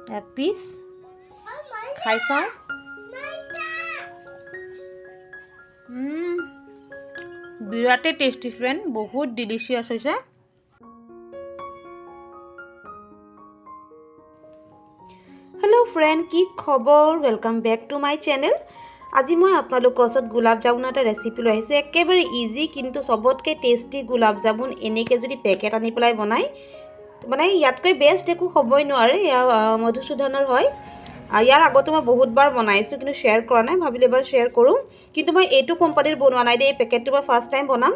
Piece খাই চাওঁ। বিৰাটেই টেষ্টি ফ্ৰেণ্ড, বহুত ডিলিচিয়াছ হৈছে। হেল্ল' ফ্ৰেণ্ড, কি খবৰ? Welcome back to my channel. আজি মই আপোনালোকৰ ওচৰত গোলাপ জামুন এটা ৰেচিপি লৈ আহিছোঁ। একেবাৰে ইজি কিন্তু চবতকৈ টেষ্টি গোলাপ জামুন। এনেকৈ যদি পেকেট আনি পেলাই বনায়, মানে ইয়াতকৈ বেষ্ট একো হ'বই নোৱাৰে। এয়া মধুসূদনৰ হয়। ইয়াৰ আগতে মই বহুতবাৰ বনাইছোঁ কিন্তু শ্বেয়াৰ কৰা নাই, ভাবিলে এবাৰ শ্বেয়াৰ কৰোঁ। কিন্তু মই এইটো কোম্পানীৰ বনোৱা নাই দেই, এই পেকেটটো মই ফাৰ্ষ্ট টাইম বনাম।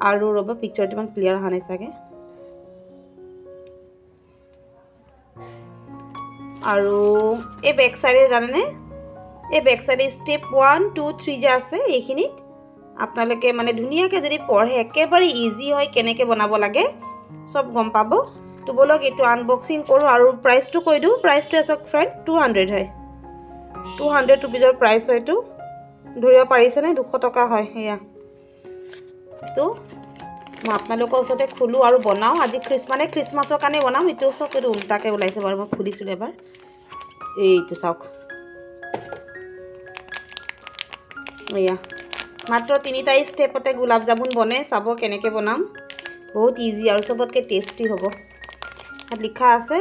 আৰু ৰ'ব, পিকচাৰটো ইমান ক্লিয়াৰ অহা নাই চাগে। আৰু এই বেক চাইডে জানেনে, এই বেক চাইডে ষ্টেপ 1 2 3 যে আছে, এইখিনিত আপোনালোকে মানে ধুনীয়াকৈ যদি পঢ়ে একেবাৰে ইজি হয়, কেনেকৈ বনাব লাগে চব গম পাব। তো ব'লক এইটো আনবক্সিং কৰোঁ আৰু প্ৰাইচটো কৈ দিওঁ। প্ৰাইচটো আছে ফ্ৰেণ্ড 200 হয়, 200 ৰুপিজৰ প্ৰাইচ হয়। এইটো ধৰিব পাৰিছেনে? 200 টকা হয়। সেয়া তো মই আপোনালোকৰ ওচৰতে খোলোঁ আৰু বনাওঁ। আজি মানে খ্ৰীষ্টমাছৰ কাৰণে বনাম। এইটো চাওক, এইটো উল্টাকৈ ওলাইছে বাৰু, মই খুলিছিলোঁ এবাৰ। এইটো চাওক, এয়া মাত্ৰ 3টা ষ্টেপতে গোলাপ জামুন বনে। চাব কেনেকৈ বনাম, বহুত ইজি আৰু চবতকৈ টেষ্টি হ'ব। তাত লিখা আছে।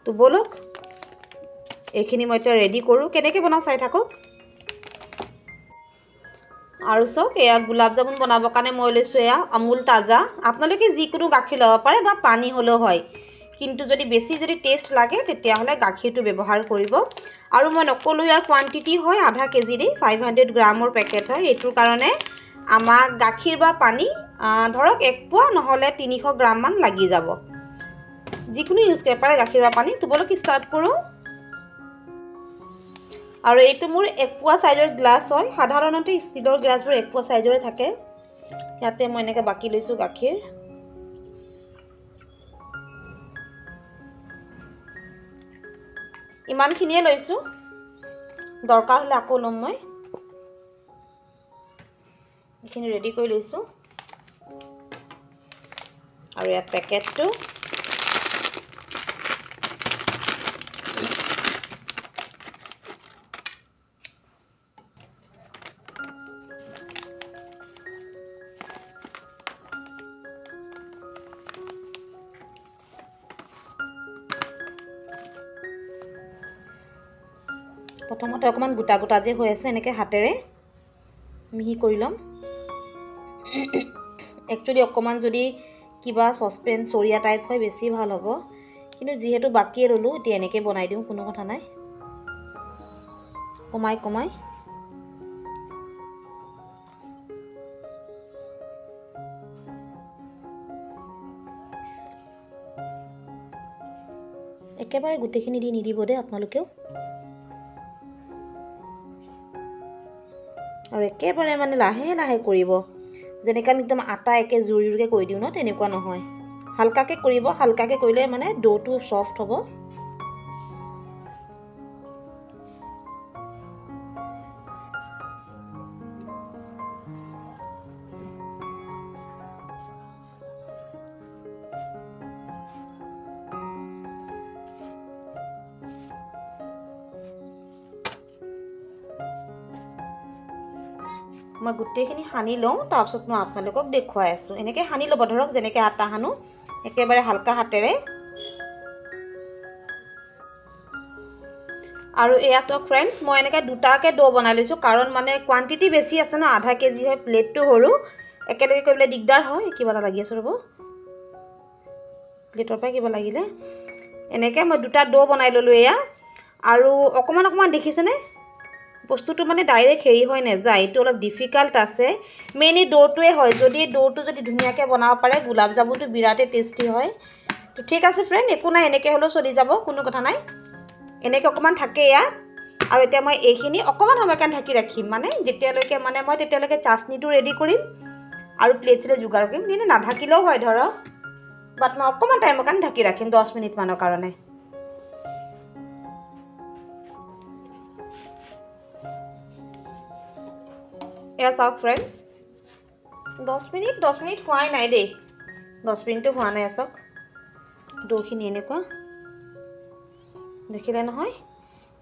তো ব'লক এইখিনি মই এতিয়া ৰেডি কৰোঁ, কেনেকৈ বনাওঁ চাই থাকক। আৰু চাওক, এয়া গোলাপ জামুন বনাবৰ কাৰণে মই লৈছোঁ এয়া আমুল তাজা। আপোনালোকে যিকোনো গাখীৰ ল'ব পাৰে বা পানী হ'লেও হয়, কিন্তু যদি বেছি যদি টেষ্ট লাগে তেতিয়াহ'লে গাখীৰটো ব্যৱহাৰ কৰিব। আৰু মই নক'লোঁ ইয়াৰ কোৱাণ্টিটি হয় আধা কেজি দেই, 500 গ্ৰামৰ পেকেট হয়। এইটোৰ কাৰণে আমাক গাখীৰ বা পানী ধৰক 1 পোৱা নহ'লে 300 গ্ৰামমান লাগি যাব। যিকোনো ইউজ কৰিব পাৰে গাখীৰ বা পানী। তো ব'লক ষ্টাৰ্ট কৰোঁ। আৰু এইটো মোৰ 1 পোৱা চাইজৰ গ্লাছ হয়। সাধাৰণতে ষ্টীলৰ গ্লাছবোৰ 1 পোৱা চাইজৰে থাকে। ইয়াতে মই এনেকৈ বাকি লৈছোঁ গাখীৰ। ইমানখিনিয়ে লৈছোঁ, দৰকাৰ হ'লে আকৌ ল'ম মই। এইখিনি ৰেডি কৰি লৈছোঁ। আৰু ইয়াৰ পেকেটটো প্ৰথমতে অকণমান গোটা গোটা যে হৈ আছে এনেকৈ হাতেৰে মিহি কৰি ল'ম। একচুৱেলি অকণমান যদি কিবা চচপেন চৰিয়া টাইপ হয় বেছি ভাল হ'ব, কিন্তু যিহেতু বাকীয়ে ল'লোঁ এতিয়া এনেকৈ বনাই দিওঁ, কোনো কথা নাই। কমাই কমাই একেবাৰে গোটেইখিনি দি নিদিব দেই আপোনালোকেও। আৰু একেবাৰে মানে লাহে লাহে কৰিব, যেনেকৈ আমি একদম আটা একে জোৰ জোৰকৈ কৰি দিওঁ ন, তেনেকুৱা নহয়। হালকাকৈ কৰিব, হালকাকৈ কৰিলে মানে ড'টো ছফ্ট হ'ব। মই গোটেইখিনি সানি লওঁ, তাৰপিছত মই আপোনালোকক দেখুৱাই আছোঁ। এনেকৈ সানি ল'ব, ধৰক যেনেকৈ আটা সানো, একেবাৰে হালকা হাতেৰে। আৰু এয়া চাওক ফ্ৰেণ্ডছ, মই এনেকৈ দুটাকৈ ড' বনাই লৈছোঁ, কাৰণ মানে কোৱাণ্টিটি বেছি আছে ন, আধা কেজি হয়, প্লেটটো সৰু, একেলগে কৰিবলৈ দিগদাৰ হয়। কিবা এটা লাগি আছে, ৰ'ব, প্লেটৰ পৰাই কিবা লাগিলে। এনেকৈ মই দুটা ড' বনাই ল'লোঁ এয়া। আৰু অকণমান অকণমান দেখিছেনে বস্তুটো মানে ডাইৰেক্ট হেৰি হৈ নাযায়, এইটো অলপ ডিফিকাল্ট আছে। মেইন এই ড'টোৱে হয়, যদি ড'টো যদি ধুনীয়াকৈ বনাব পাৰে গোলাপ জামুনটো বিৰাটেই টেষ্টি হয়। তো ঠিক আছে ফ্ৰেণ্ড, একো নাই, এনেকৈ হ'লেও চলি যাব, কোনো কথা নাই। এনেকৈ অকণমান থাকে ইয়াত। আৰু এতিয়া মই এইখিনি অকণমান সময় কাৰণে ঢাকি ৰাখিম, মানে যেতিয়ালৈকে মানে মই তেতিয়ালৈকে চাটনিটো ৰেডি কৰিম আৰু প্লেট চিলেট যোগাৰ কৰিম। এনেই নাঢাকিলেও হয় ধৰক, বাট মই অকণমান টাইমৰ কাৰণে ঢাকি ৰাখিম, 10 মিনিটমানৰ কাৰণে। এয়া চাওক ফ্ৰেণ্ডছ, 10 মিনিট হোৱাই নাই দেই, 10 মিনিটো হোৱা নাই। চাওক ড'খিনি এনেকুৱা। দেখিলে নহয়?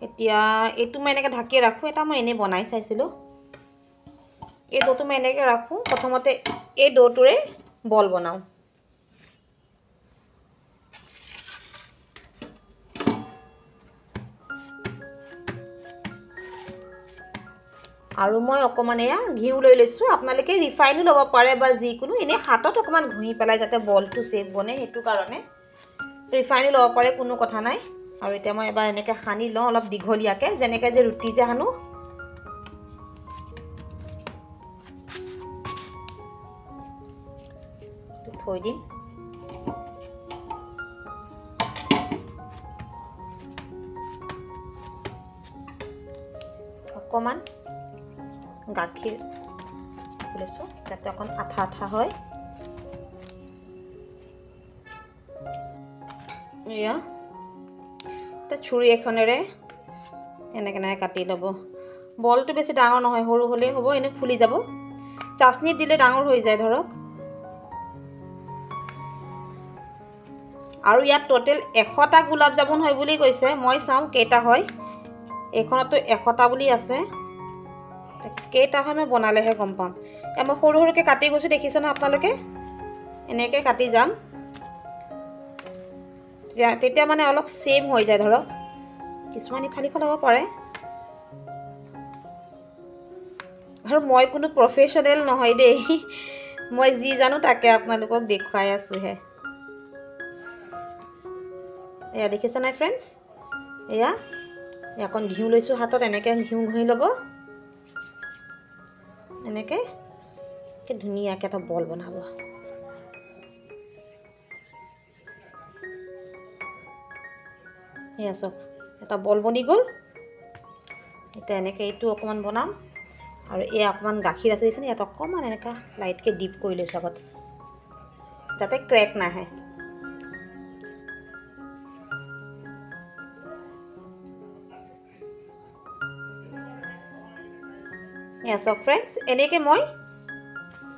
এতিয়া এইটো মই এনেকৈ ঢাকি ৰাখোঁ। এটা মই এনেই বনাই চাইছিলোঁ। এই ড'টো মই এনেকৈ ৰাখোঁ। প্ৰথমতে এই ড'টোৰে বল বনাওঁ। আৰু মই অকণমান এয়া ঘিউ লৈ লৈছোঁ। আপোনালোকে ৰিফাইনো ল'ব পাৰে বা যিকোনো, এনেই হাতত অকণমান ঘঁহি পেলাই যাতে বলটো চেপ বনে সেইটো কাৰণে ৰিফাইনো ল'ব পাৰে, কোনো কথা নাই। আৰু এতিয়া মই এবাৰ এনেকৈ সানি লওঁ অলপ দীঘলীয়াকৈ, যেনেকৈ যে ৰুটি যে সানো। থৈ দিম। অকণমান গাখীৰ লৈছোঁ যাতে অকণ আঠা আঠা হয়। এয়া এতিয়া ছুৰী এখনেৰে এনেকৈ এনেকৈ কাটি ল'ব। বলটো বেছি ডাঙৰ নহয়, সৰু হ'লেই হ'ব, এনেই ফুলি যাব। চাচনিত দিলে ডাঙৰ হৈ যায় ধৰক। আৰু ইয়াত টোটেল 100টা গোলাপ জামুন হয় বুলি কৈছে। মই চাওঁ কেইটা হয়। এইখনতো 100টা বুলি আছে, কেইটা হয় মই বনালেহে গম পাম। মই সৰু সৰুকৈ কাটি গৈছোঁ, দেখিছে ন আপোনালোকে? এনেকৈ কাটি যাম, তেতিয়া মানে অলপ ছেম হৈ যায় ধৰক। কিছুমান ইফাল সিফাল হ'ব পাৰে। আৰু মই কোনো প্ৰফেশ্যনেল নহয় দেই, মই যি জানো তাকে আপোনালোকক দেখুৱাই আছোঁহে। এয়া দেখিছে নাই ফ্ৰেণ্ডছ? এয়া অকণ ঘিউ লৈছোঁ হাতত, এনেকৈ ঘিউ ঘঁহি ল'ব, এনেকৈ ধুনীয়াকৈ এটা বল বনাব। এয়া চাওক, এটা বল বনি গ'ল। এতিয়া এনেকৈ এইটো অকণমান বনাম। আৰু এই অকণমান গাখীৰ আছে দেখিছেনে? ইয়াত অকণমান এনেকুৱা লাইটকৈ ডিপ কৰি লৈছোঁ আগত, যাতে ক্ৰেক নাহে। এয়া চাওক ফ্ৰেণ্ডছ, এনেকৈ মই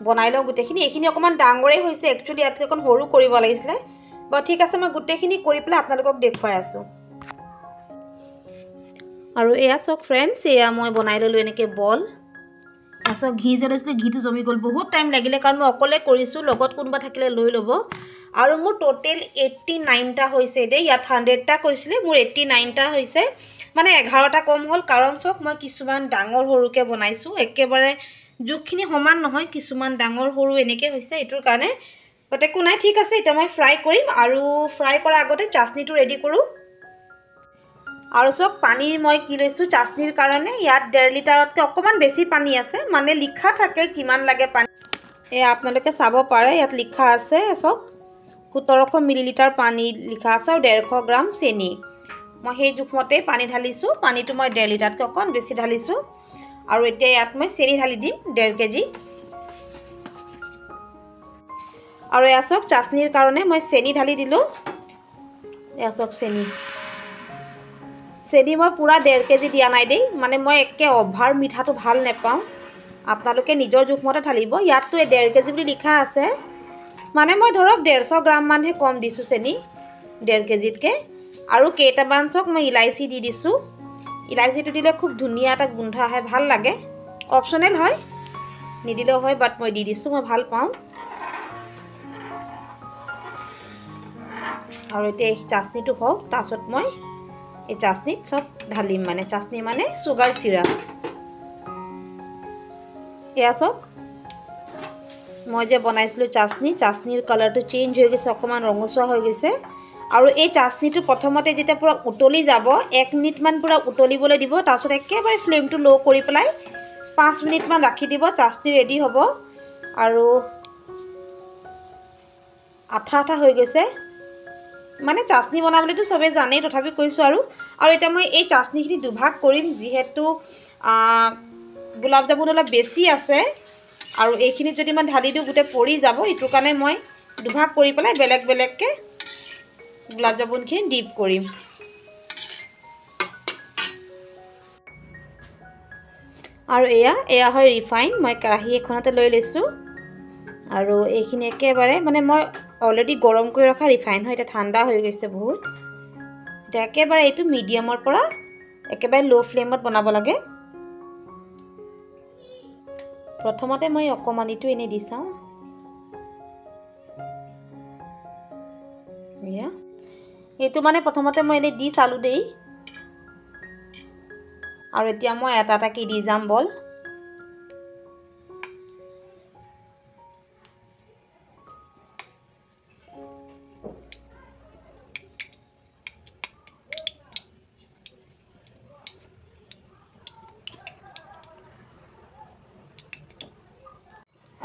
বনাই লওঁ গোটেইখিনি। এইখিনি অকণমান ডাঙৰেই হৈছে, একচুৱেলি ইয়াতকৈ অকণ সৰু কৰিব লাগিছিলে। বাৰু ঠিক আছে, মই গোটেইখিনি কৰি পেলাই আপোনালোকক দেখুৱাই আছোঁ। আৰু এয়া চাওক ফ্ৰেণ্ডছ, এয়া মই বনাই ল'লোঁ এনেকৈ বল। তাৰপিছত ঘি যে লৈছিলোঁ, ঘিটো জমি গ'ল। বহুত টাইম লাগিলে, কাৰণ মই অকলে কৰিছোঁ, লগত কোনোবা থাকিলে লৈ ল'ব। আৰু মোৰ টোটেল 89টা হৈছে দেই। ইয়াত 100টা কৈছিলে, মোৰ 89টা হৈছে, মানে 11টা কম হ'ল। কাৰণ চাওক, মই কিছুমান ডাঙৰ সৰুকৈ বনাইছোঁ, একেবাৰে জোখখিনি সমান নহয়, কিছুমান ডাঙৰ সৰু এনেকৈ হৈছে, এইটোৰ কাৰণে। বাট একো নাই, ঠিক আছে। এতিয়া মই ফ্ৰাই কৰিম। আৰু ফ্ৰাই কৰাৰ আগতে চাটনিটো ৰেডি কৰোঁ। আৰু চাওক, পানী মই কি লৈছোঁ চাটনিৰ কাৰণে। ইয়াত 1.5 লিটাৰতকৈ অকণমান বেছি পানী আছে, মানে লিখা থাকে কিমান লাগে পানী। এয়া আপোনালোকে চাব পাৰে, ইয়াত লিখা আছে চাওক, 1700 মিলিলিটাৰ পানী লিখা আছে আৰু 150 গ্ৰাম চেনি। মই সেই জোখমতেই পানী ঢালিছোঁ। পানীটো মই 1.5 লিটাৰতকৈ অকণ বেছি ঢালিছোঁ। আৰু এতিয়া ইয়াত মই চেনি ঢালি দিম 1.5 কেজি। আৰু এয়া চাওক, চাটনিৰ কাৰণে মই চেনি ঢালি দিলোঁ। এয়া চাওক চেনি, চেনি মই পূৰা 1.5 কেজি দিয়া নাই দেই, মানে মই একে অভাৰ মিঠাটো ভাল নাপাওঁ। আপোনালোকে নিজৰ জোখমতে ঢালিব। ইয়াততো 1.5 কেজি বুলি লিখা আছে, মানে মই ধৰক 150 গ্ৰামমানহে কম দিছোঁ চেনি 1.5 কেজিতকৈ। আৰু কেইটামান চাওক মই ইলাচি দি দিছোঁ। ইলাচিটো দিলে খুব ধুনীয়া এটা গোন্ধ আহে, ভাল লাগে। অপশ্যনেল হয়, নিদিলেও হয়, বাট মই দি দিছোঁ, মই ভাল পাওঁ। আৰু এতিয়া এই চাটনিটো হওক, তাৰপাছত মই এই চাটনিত চব ঢালিম, মানে চাটনি মানে চুগাৰ চিৰাপ। এয়া চাওক, মই যে বনাইছিলোঁ চাটনি, চাটনিৰ কালাৰটো চেঞ্জ হৈ গৈছে, অকণমান ৰঙচুৱা হৈ গৈছে। আৰু এই চাটনিটো প্ৰথমতে যেতিয়া পূৰা উতলি যাব, 1 মিনিটমান পূৰা উতলিবলৈ দিব, তাৰপিছত একেবাৰে ফ্লেমটো ল' কৰি পেলাই 5 মিনিটমান ৰাখি দিব, চাটনি ৰেডি হ'ব। আৰু আঠা আঠা হৈ গৈছে, মানে চাটনি বনাবলৈতো চবেই জানেই, তথাপি কৈছোঁ আৰু। আৰু এতিয়া মই এই চাটনিখিনি দুভাগ কৰিম, যিহেতু গোলাপ জামুন অলপ বেছি আছে আৰু এইখিনিত যদি মই ঢালি দিওঁ গোটেই পৰি যাব, এইটোৰ কাৰণে মই দুভাগ কৰি পেলাই বেলেগ বেলেগকৈ গোলাপ জামুনখিনি ডিপ কৰিম। আৰু এয়া হয় ৰিফাইন, মই কেৰাহী এখনতে লৈ লৈছোঁ। আৰু এইখিনি একেবাৰে মানে মই অলৰেডি গৰম কৰি ৰখা ৰিফাইন হয়, এতিয়া ঠাণ্ডা হৈ গৈছে বহুত। এতিয়া একেবাৰে এইটো মিডিয়ামৰ পৰা একেবাৰে ল' ফ্লেমত বনাব লাগে। প্ৰথমতে মই অকণমানিটো এনেই দি চাওঁ। এয়া এইটো মানে প্ৰথমতে মই এনেই দি চালোঁ দেই। আৰু এতিয়া মই এটা এটাকৈ দি যাম বল।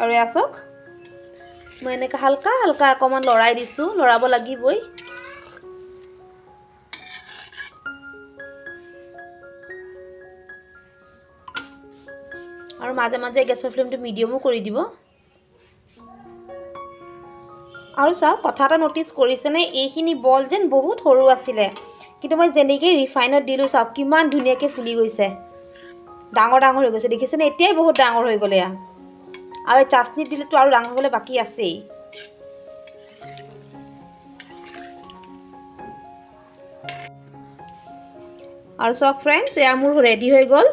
আৰু এয়া চাওক, মই এনেকৈ হালকা হালকা অকণমান লৰাই দিছোঁ, লৰাব লাগিবই। আৰু মাজে মাজে গেছৰ ফ্লেমটো মিডিয়ামো কৰি দিব। আৰু চাওক, কথা এটা ন'টিছ কৰিছেনে, এইখিনি বল যেন বহুত সৰু আছিলে, কিন্তু মই যেনেকৈ ৰিফাইনত দিলোঁ চাওক কিমান ধুনীয়াকৈ ফুলি গৈছে, ডাঙৰ ডাঙৰ হৈ গৈছে, দেখিছেনে? এতিয়াই বহুত ডাঙৰ হৈ গ'ল এয়া। আৰু চাটনিত দিলেতো আৰু ডাঙৰ হ'বলৈ বাকী আছেই। আৰু চাওক ফ্ৰেণ্ডছ, এয়া মোৰ ৰেডি হৈ গ'ল।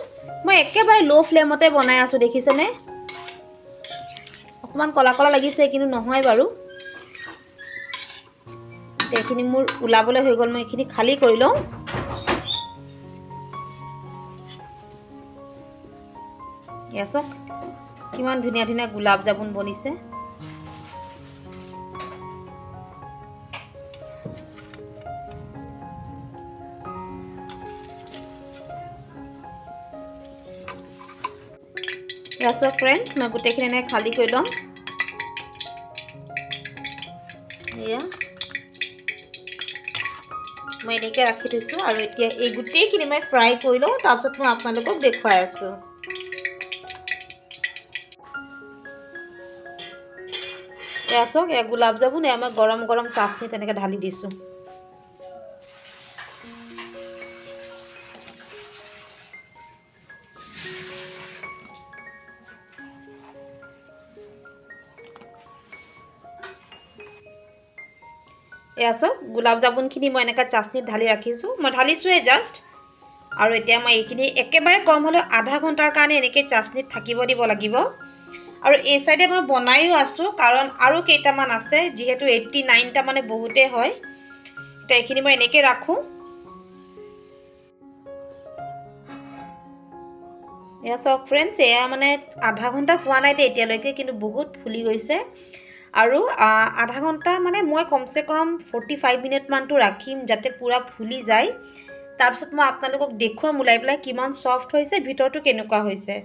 মই একেবাৰে ল' ফ্লেমতে বনাই আছোঁ, দেখিছেনে? অকণমান ক'লা ক'লা লাগিছে, কিন্তু নহয় বাৰু। এইখিনি মোৰ ওলাবলৈ হৈ গ'ল, মই এইখিনি খালী কৰি লওঁ। এয়া চাওক কিমান ধুনীয়া ধুনীয়া গোলাপ জামুন বনিছে। এয়া চাওক ফ্ৰেণ্ডছ, মই গোটেইখিনি এনেকৈ খালী কৰি ল'ম। এয়া মই এনেকৈ ৰাখি থৈছোঁ। আৰু এতিয়া এই গোটেইখিনি মই ফ্ৰাই কৰি লওঁ, তাৰপিছত মই আপোনালোকক দেখুৱাই আছোঁ। এয়া চাওক, এয়া গোলাপ জামুন, এয়া মই গৰম গৰম চাটনি তেনেকৈ ঢালি দিছোঁ। এয়া চাওক, গোলাপ জামুনখিনি মই এনেকৈ চাটনিত ঢালি ৰাখিছোঁ, মই ঢালিছোঁৱে জাষ্ট। আৰু এতিয়া মই এইখিনি একেবাৰে কম হ'লেও আধা ঘণ্টাৰ কাৰণে এনেকৈ চাটনিত থাকিব দিব লাগিব। আৰু এই চাইডে মই বনায়ো আছোঁ, কাৰণ আৰু কেইটামান আছে, যিহেতু 89টা মানে বহুতেই হয়। এতিয়া এইখিনি মই এনেকৈ ৰাখোঁ। এয়া চাওক ফ্ৰেণ্ডছ, এয়া মানে আধা ঘণ্টা হোৱা নাই দেই এতিয়ালৈকে, কিন্তু বহুত ফুলি গৈছে। আৰু আধা ঘণ্টা মানে মই কমচে কম 45 মিনিটমানটো ৰাখিম, যাতে পূৰা ফুলি যায়। তাৰপিছত মই আপোনালোকক দেখুৱাম ওলাই পেলাই কিমান ছফ্ট হৈছে, ভিতৰটো কেনেকুৱা হৈছে।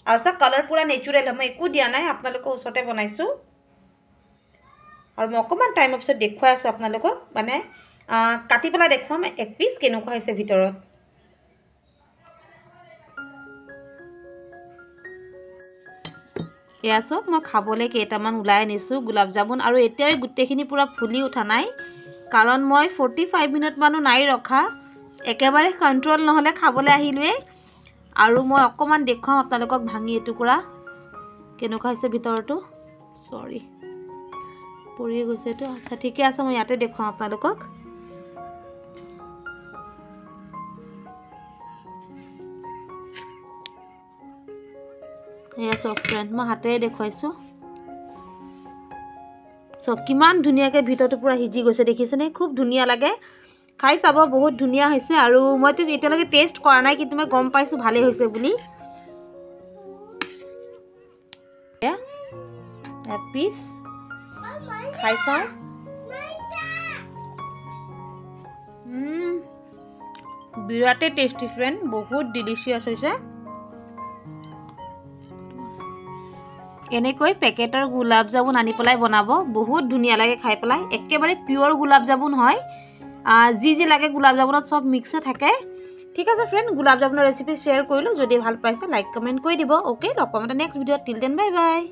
আৰু চাওক, কালাৰ পূৰা নেচাৰেল হয়, মই একো দিয়া নাই, আপোনালোকৰ ওচৰতে বনাইছোঁ। আৰু মই অকণমান টাইমৰ পিছত দেখুৱাই আছোঁ আপোনালোকক, মানে কাটি পেলাই দেখুৱাম এক পিচ কেনেকুৱা হৈছে ভিতৰত। এয়া চাওক, মই খাবলৈ কেইটামান ওলাই আনিছোঁ গোলাপ জামুন। আৰু এতিয়াও গোটেইখিনি পূৰা ফুলি উঠা নাই, কাৰণ মই 45 মিনিটমানো নাই ৰখা, একেবাৰে কণ্ট্ৰল নহ'লে খাবলৈ আহিলোৱেই। আৰু মই অকণমান দেখুৱাম আপোনালোকক ভাঙি এটুকুৰা কেনেকুৱা হৈছে ভিতৰটো। চৰি, পৰি গৈছে এইটো। আচ্ছা ঠিকে আছে, মই ইয়াতে দেখুৱাম আপোনালোকক। এয়া চাওক ফ্ৰেণ্ড, মই হাতেৰে দেখুৱাইছোঁ। চাওক কিমান ধুনীয়াকৈ ভিতৰটো পূৰা সিজি গৈছে, দেখিছেনে? খুব ধুনীয়া লাগে, খাই চাব, বহুত ধুনীয়া হৈছে। আৰু মইতো এতিয়ালৈকে টেষ্ট কৰা নাই, কিন্তু মই গম পাইছোঁ ভালেই হৈছে বুলি। এপিচ খাই চাওঁ। বিৰাটেই টেষ্টি ফ্ৰেণ্ড, বহুত ডিলিচিয়াছ হৈছে। এনেকৈ পেকেটৰ গোলাপ জামুন আনি পেলাই বনাব, বহুত ধুনীয়া লাগে খাই পেলাই। একেবাৰে পিয়'ৰ গোলাপ জামুন হয়, যি যি লাগে গোলাপ জামুনত চব মিক্স হৈ থাকে। ঠিক আছে ফ্ৰেণ্ড, গোলাপ জামুনৰ ৰেচিপি শ্বেয়াৰ কৰিলোঁ। যদি ভাল পাইছে লাইক কমেণ্ট কৰি দিব। অ'কে, লগ পাম এটা নেক্সট ভিডিঅ'ত। Till then bye bye.